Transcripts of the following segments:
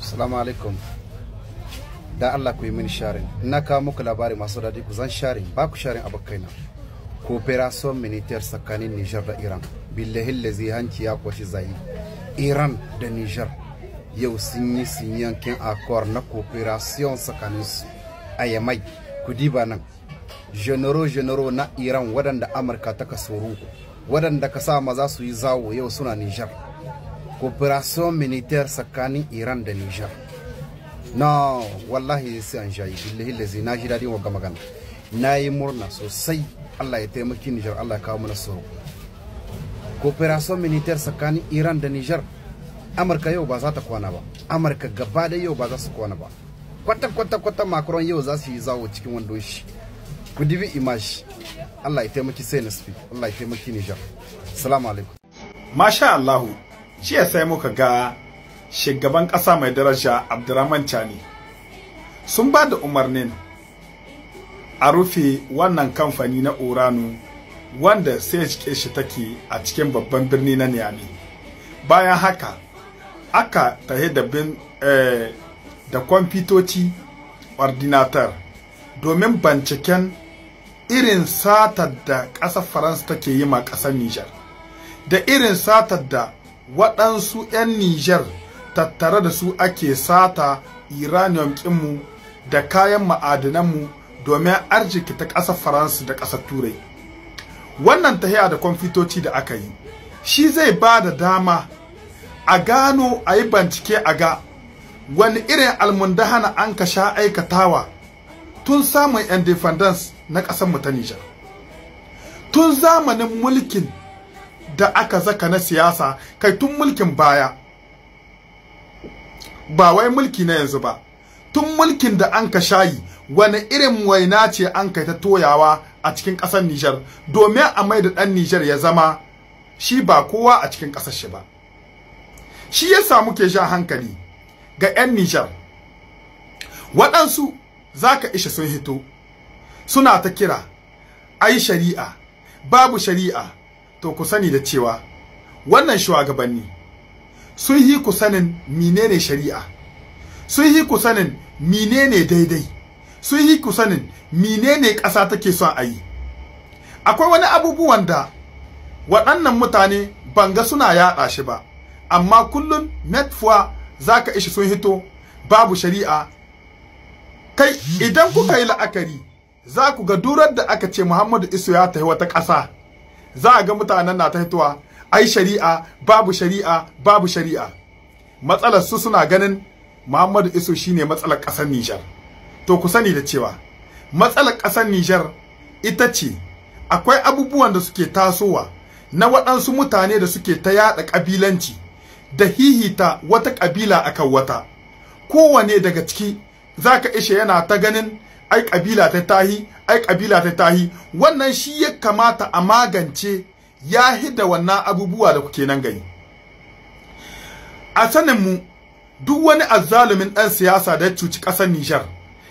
Assalamu alaikum. Da Allah ku yi mini sharing. Ina kawo muku labari masu daɗi, ku zan sharing, ba ku sharing abokaina. Cooperation militaire tsakanin Niger da Iran. Billahi lazi hanci ya kwashi zai. Iran da Niger yau sun yi sinyankin accord na cooperation tsakanin su. A Yamai, ku diba nan. Genero na Iran waɗanda Amurka ta kasoro, waɗanda ka sa maza su yi zawo, yau suna Niger. Cooperation militaire tsakanin Iran da Niger. No, wallahi sai an jayi, billahi lazi na ji daɗin wagga magana. Na yi murna sosai. Allah ya taimaki Niger, Allah ya kawo mana tsaro. Cooperation militaire tsakanin Iran da Niger. Amurka yau ba za ta kwana ba. Amurka gaba da yau ba za su kwana ba. Kwata kwata kwata Macron yau za su yi zawo cikin wandon shi. Ku dibi image. Allah ya taimaki CNSP, Allah ya taimaki Niger. Assalamu alaikum. Masha Allahu, jiya sai muka ga shugaban ƙasa mai daraja Abdurrahman Chani sun ba da umarnin a rufe wannan kamfani na Orano wanda sai shi take a cikin babban birni na Niamey. Bayan haka aka tahi da bin da kwamfutoci ordinator domin binciken irin satar da ƙasar Faransa take yi ma ƙasar Niger, da irin satar da waɗansu 'yan Niger tattare da su ake sata uranium ɗinmu da kayan ma'adananmu domin arziki ta ƙasar Faransa da ƙasar Turai. Wannan tahiya da kwamfutoci da aka yi shi zai ba da dama a gano, a yi bincike, a ga wani irin almundahana an ka sha aikatawa tun samun independence na ƙasar mu ta Niger, tun zamanin mulkin da aka zaka na siyasa, kai tun mulkin baya, ba wai mulki na yanzu ba, tun mulkin da an ka shayi, wani irin waina ce an kai ta toyawa a cikin ƙasar Niger domin a mai da ɗan Niger ya zama shi ba kowa a cikin ƙasar shi ba. Shi yasa muke sha hankali ga 'yan Niger. Waɗansu zaka ishe sun hito suna ta kira ai shari'a, babu shari'a. To ku sani da cewa wannan shugabanni sun yi ku sanin menene shari'a, sun yi ku sanin menene daidai, sun yi ku sanin menene ƙasa take son a yi. Akwai wani abubuwan da waɗannan mutane banga suna yaɗa shi ba, amma kullum netfuwa zaka ishi sun hito babu shari'a. Kai idan kuka yi la'akari za ku ga durar da aka ce Muhammadu Isu ya tafi wata ƙasa, za a ga mutanen na ta hitowa ai shari'a, babu shari'a, babu shari'a. Matsalar su suna ganin Muhammadu Isu shine matsalar ƙasar Niger. To ku sani da cewa matsalar ƙasar Niger ita ce akwai abubuwan da suke tasowa na waɗansu mutane da suke ta yaɗa ƙabilanci da hihita wata ƙabila akan wata. Kowane daga ciki zaka ishe yana ta ganin ai ƙabila ta tahi, ai ƙabila ta tahi. Wannan shi ya kamata a magance, ya hida wannan abubuwa da kuke nan gani. A sanin mu duk wani azzalumin ɗan siyasa da ya cuci ƙasar Niger,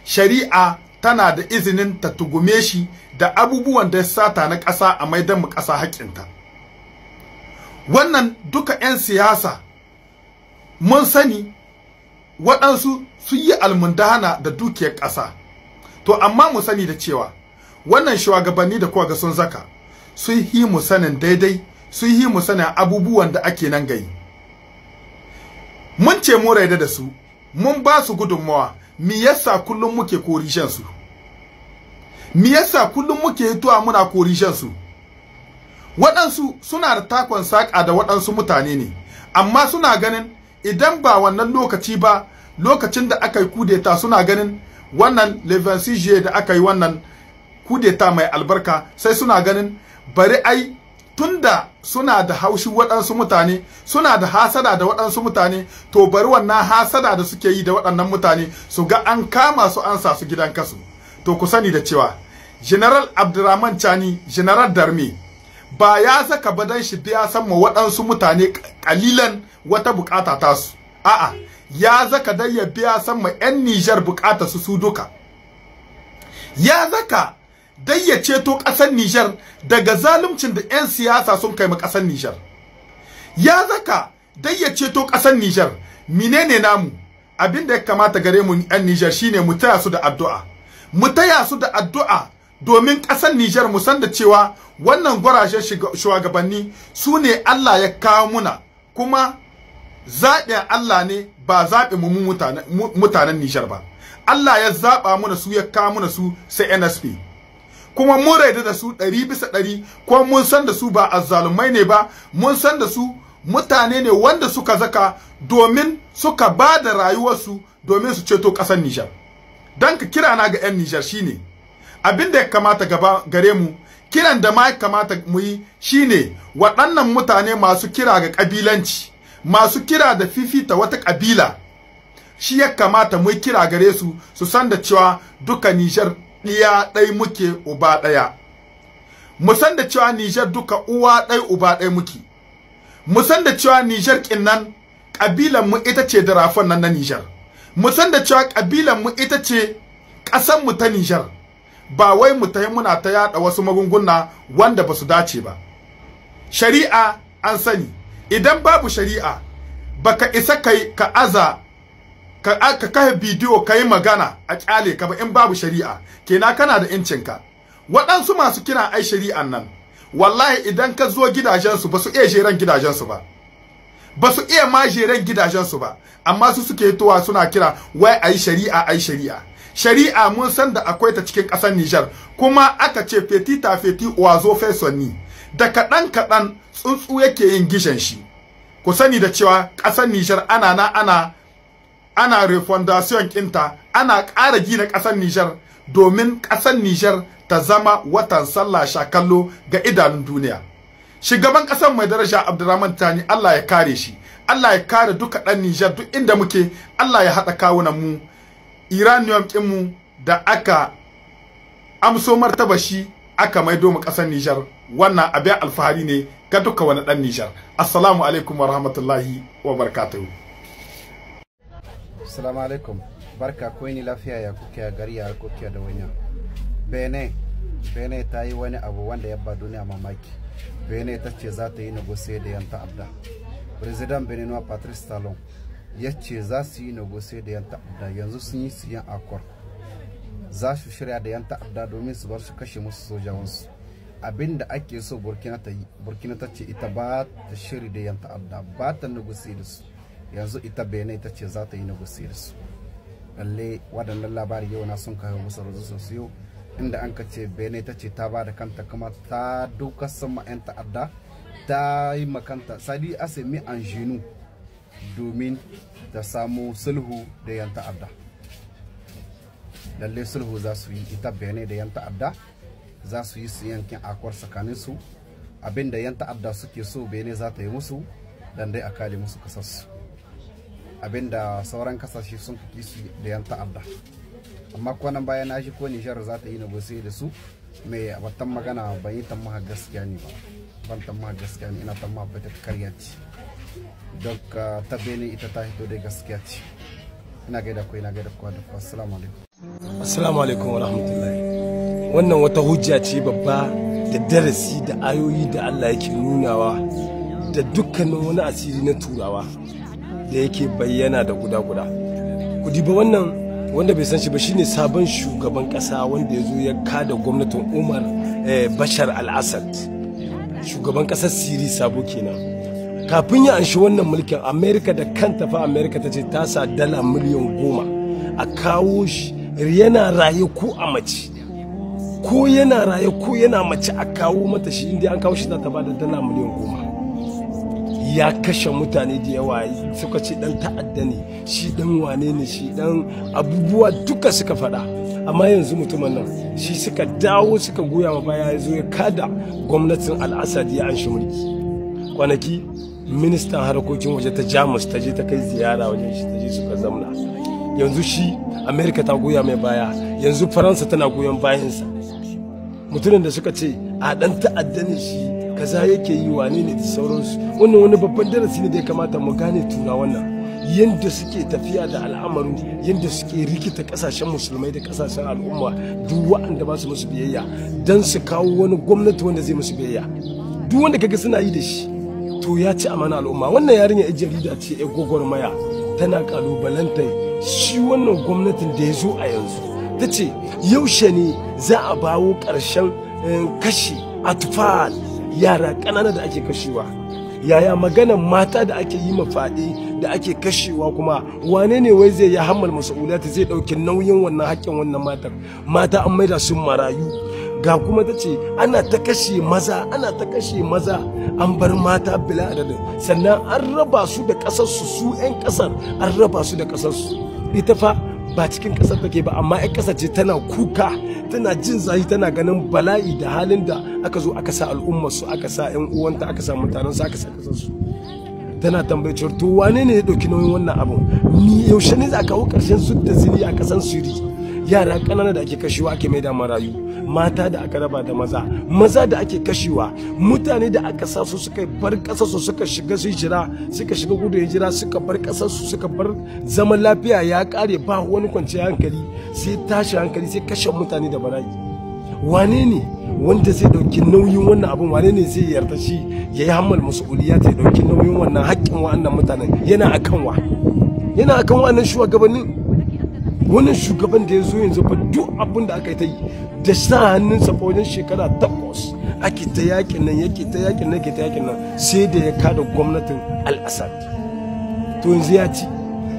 shari'a tana da izinin ta tugume shi da abubuwan da ya sata na ƙasa a maidan mu ƙasa haƙƙinta. Wannan duka 'yan siyasa mun sani waɗansu sun yi almundahana da dukiyar ƙasa. To amma mu sani da cewa wannan shugabanni da kuka ga sun zaka sun yi mu sanin daidai, sun yi mu sanin abubuwan da ake nan gayi. Mun ce mu raida da su, mun ba su gudunmawa. Me yasa kullum muke korishen su? Me yasa kullum muke hitowa muna korishen su? Waɗansu suna da takon saƙa da waɗansu mutane ne, amma suna ganin idan ba wannan lokaci ba, lokacin da aka yi kudeta, suna ganin wannan Levansije da aka yi wannan kudeta mai albarka, sai suna ganin bari ai tunda suna da haushi waɗansu mutane, suna da hasada da waɗansu mutane, to bari wannan hasada da suke yi da waɗannan mutane su ga an kama su an sa su gidan kasu. To ku sani da cewa General Abdurrahman Chani, General Darme, ba ya saka badan shi biya san ma waɗansu mutane kalilan wata bukata tasu. A'a, ya zaka dai ya biya san ma 'yan Niger bukata su su duka. Ya zaka dai ya ceto ƙasar Niger daga zaluncin da 'yan siyasa sun kai ma ƙasar Niger. Ya zaka dai ya ceto ƙasar Niger. Menene namu? Abin da ya kamata gare mu 'yan Nijar shine mu taya su da addu'a. Mu taya su da addu'a domin ƙasar Nijar mu san da cewa wannan gwarashen shugabanni su ne Allah ya kawo muna, kuma zaɓin Allah ne ba zaɓin mu mutanen Nijar ba. Allah ya zaɓa muna su, ya kawo muna su sai NSP. Kuma mun raida da su 100%, kuma mun san da su ba azzalumai ne ba, mun san da su mutane ne wanda suka zaka domin suka ba da rayuwarsu domin su ceto ƙasar Nijar. Don ka kira na ga 'yan Nijar shine abin da ya kamata gaba gare mu, kiran da ma ya kamata mu yi shine waɗannan mutane masu kira ga ƙabilanci, masu kira da fifita wata ƙabila, shi ya kamata mu yi kira gare su, su san da cewa duka Nijar ɗiya ɗai muke uba ɗaya. Mu san da cewa Nijar duka uwa ɗai uba ɗai muke. Mu san da cewa Nijar kinnan ƙabilan mu ita ce darafan nan na Nijar. Mu san da cewa ƙabilan mu ita ce ƙasan mu ta Nijar. Ba wai mu tayi muna ta yada wasu magunguna wanda ba su dace ba. Shari'a an sani, idan babu shari'a baka isa kai ka aza ka kai bidiyo kai magana a kyale ka ba in babu shari'a. Kenan kana da incin ka. Waɗansu masu kira ai shari'an nan, wallahi idan ka zo gidajensu ba su iya jeran gidajensu ba. Ba su iya ma jeran gidajensu ba, amma su suke towa suna kira wai ai shari'a, ai shari'a. Shari'a mun san da akwai ta cikin ƙasar Nijar, kuma aka ce feti ta feti oiseau fait son nid. Da kaɗan kaɗan tsuntsu yake yin gishen shi. Ku sani da cewa ƙasar Nijar ana na ana refondation kinta, ana ƙara gina ƙasar Nijar domin ƙasar Nijar ta zama watan sallah sha kallo ga idanun duniya. Shugaban ƙasar mai daraja Abdurrahman Tani, Allah ya kare shi, Allah ya kare duka ɗan Nijar duk inda muke, Allah ya haɗa kawunan mu. Iranium ɗinmu da aka amso martaba shi aka maido mu ƙasar Nijar, wannan abin alfahari ne ga duka wani ɗan Nijar. Assalamu alaikum wa rahmatullahi wa barakatuhu. Assalamu alaikum. Barka ko ni lafiya, ya kuke a gari, ya kuke da wani. Benin ta yi wani abu wanda ya ba duniya mamaki. Benin ta ce za ta yi negotiate da yan ta'adda. President Beninois Patrice Talon ya ce za su yi negotiate da yan ta'adda. Yanzu sun yi siyan accord. Za su shirya da yan ta'adda domin su bar su kashe musu sojawansu. Abinda ake so Burkina ta yi, Burkina ta ce ita ba ta shiri da yan ta'adda, ba ta negotiate da su. Yanzu ita Benin ta ce za ta yi negotiate da su. Lalle waɗannan labari yau na sun kawo musu rahoton su yau, inda an ka ce Benin ta ce ta ba da kanta kuma ta duka sama 'yan ta'adda, ta yi makanta sadi asemi an jinu domin ta samu sulhu da 'yan ta'adda. Lalle sulhu za su yi, ita Benin da 'yan ta'adda za su yi su yankin akwar tsakanin su. Abinda 'yan ta'adda suke so Benin za ta yi musu dan dai a kare musu kasarsu. Abinda sauran kasashe sun kaki su da 'yan ta'adda. Amma kwanan baya na shi ko Nijar za ta yi negotiate da su, mai watan magana ban yi tamma gaskiya ne ba, ban tamma gaskiya ne, ina tamma ba ta karya ce. Don ta Benin ita ta hito dai gaskiya ce. Ina gaida ku, ina gaida kowa da kowa. Assalamu alaikum. Assalamu alaikum wa rahmatullahi. Wannan wata hujja ce babba da darasi da ayoyi da Allah yake nunawa da dukkanin wani asiri na turawa da yake bayyana da guda-guda. Ku diba wannan, wanda bai san shi ba shine sabon shugaban kasa wanda ya zo ya kada gwamnatin Umar Bashar al-Assad, shugaban kasar Siri sabo kenan. Kafin ya anshi wannan mulkin, Amerika da kanta fa Amerika ta ce ta sa $10 miliyan a kawo shi, yana raye ko a mace, ko yana raye ko yana mace, a kawo mata shi. Inda an kawo shi za ta ba da $10 miliyan. Ya kashe mutane da yawa, suka ce dan ta'adda ne shi, dan wane ne shi, dan abubuwa duka suka faɗa. Amma yanzu mutumin nan shi suka dawo suka goya ma baya, ya zo ya kada gwamnatin al-Assad ya anshi mulki. Kwanaki ministan harkokin waje ta Jamus ta je ta kai ziyara wajen shi, ta je suka zamna. Yanzu shi Amerika ta goya mai baya, yanzu Faransa tana goyon bayansa. Mutumin da suka ce a dan ta'adda ne shi, kaza yake yi, wane ne da sauransu. Wannan wani babban darasi ne da ya kamata mu gane tura wannan yanda suke tafiya da al'amarin, yanda suke rikita kasashen musulmai da kasashen al'umma, duk waɗanda ba su musu biyayya, don su kawo wani gwamnati wanda zai musu biyayya. Duk wanda kaga suna yi da shi to ya ci amana al'umma. Wannan yarinya yar jarida ce, yar gwagwarmaya, Tana kalubalantar shi wannan gwamnatin da ya zo a yanzu. Ta ce yaushe ne za a bawo ƙarshen kashe atfal, yara ƙanana da ake kashewa? Yaya maganan mata da ake yi ma faɗi da ake kashewa? Kuma wane ne wai zai yi hammal mas'ulati, zai ɗauki nauyin wannan haƙƙin wannan matan? Mata an maida su marayu. Ga kuma ta ce ana ta kashe maza, ana ta kashe maza, an bar mata bila adadin. Sannan an raba su da ƙasarsu, su 'yan ƙasar an raba su da ƙasarsu. Ita fa ba cikin ƙasar take ba, amma 'yan ƙasar ce, tana kuka, tana jin zafi, tana ganin bala'i da halin da aka zo aka sa al'ummar su, aka sa 'yan uwanta, aka sa mutanen su, aka sa ƙasar su. Tana tambayar cewar to wane ne ya ɗauki nauyin wannan abun? Ni yaushe ne za a kawo ƙarshen zub da zini a ƙasar Siri? Yara ƙanana da ake kashewa ake maida marayu, mata da aka raba da maza, maza da ake kashewa, mutane da aka sa su suka bar ƙasar su, suka shiga su hijira, suka shiga gudun hijira, suka bar ƙasar su, suka bar zaman lafiya ya ƙare, ba wani kwanciyar hankali sai tashi hankali, sai kashe mutane da bala'i. Wane ne wanda zai ɗauki nauyin wannan abun? Wane ne zai yarda shi ya yi hammal mas'uliyya ta ɗauki nauyin wannan haƙƙin wa'annan mutanen? Yana akan wa? Yana akan wa'annan shugabannin. Wannan shugaban da ya zo yanzu fa, duk abin da aka yi ta yi da sa hannunsa fa, wajen shekara 8 ake ta yakin nan, yake ta yakin nan, yake ta yakin nan, sai da ya kada gwamnatin Al-Assad. To yanzu ya ci.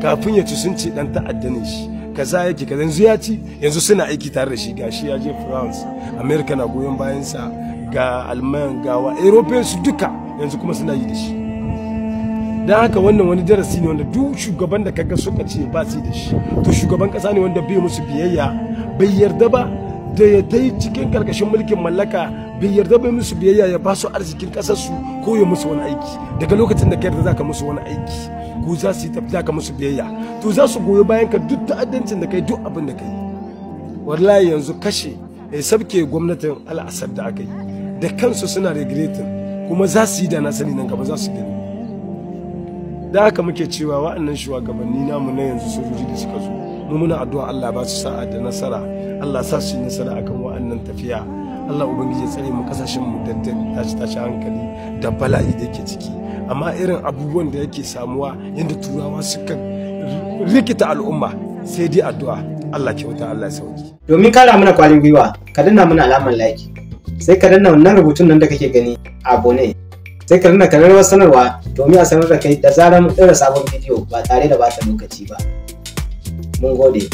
Kafin ya ci sun ce dan ta'adda ne shi, kaza yake kaza. Yanzu ya ci, yanzu suna aiki tare da shi. Gashi ya je France, America na goyon bayan sa, ga Alman, ga wa European su duka, yanzu kuma suna yi da shi. Don haka wannan wani darasi ne wanda duk shugaban da kaga suka ce ba su da shi, to shugaban kasa ne wanda bai musu biyayya, bai yarda ba da ya tai cikin karkashin mulkin mallaka, bai yarda bai musu biyayya ya ba su arzikin kasar su ko ya musu wani aiki. Daga lokacin da ka yarda zaka musu wani aiki ko za su yi tafi zaka musu biyayya, to za su goyi bayan ka duk ta'addancin da kai, duk abin da kai. Wallahi yanzu kashe ya sabke gwamnatin Al-Assad da aka yi, da kansu suna regretting, kuma za su yi da na sani nan gaba za su gani. Da haka muke cewa wa'annan shugabanni namu na yanzu, sojoji da suka zo, mu muna addu'a Allah ba su sa'a da nasara, Allah sa su yi nasara akan wa'annan tafiya. Allah ubangiji ya tsare mu, kasashen mu da tashi tashi hankali da bala'i da yake ciki. Amma irin abubuwan da yake samuwa, yadda turawa suka rikita al'umma, sai dai addu'a. Allah kyauta, Allah ya sauki. Domin kara mana kwarin gwiwa, ka danna mana alamar like, sai ka danna wannan rubutun nan da kake gani, abone, sai ka danna kararrawar sanarwa domin a sanar da kai da zarar mun ɗora sabon bidiyo ba tare da bata lokaci ba. Mun gode.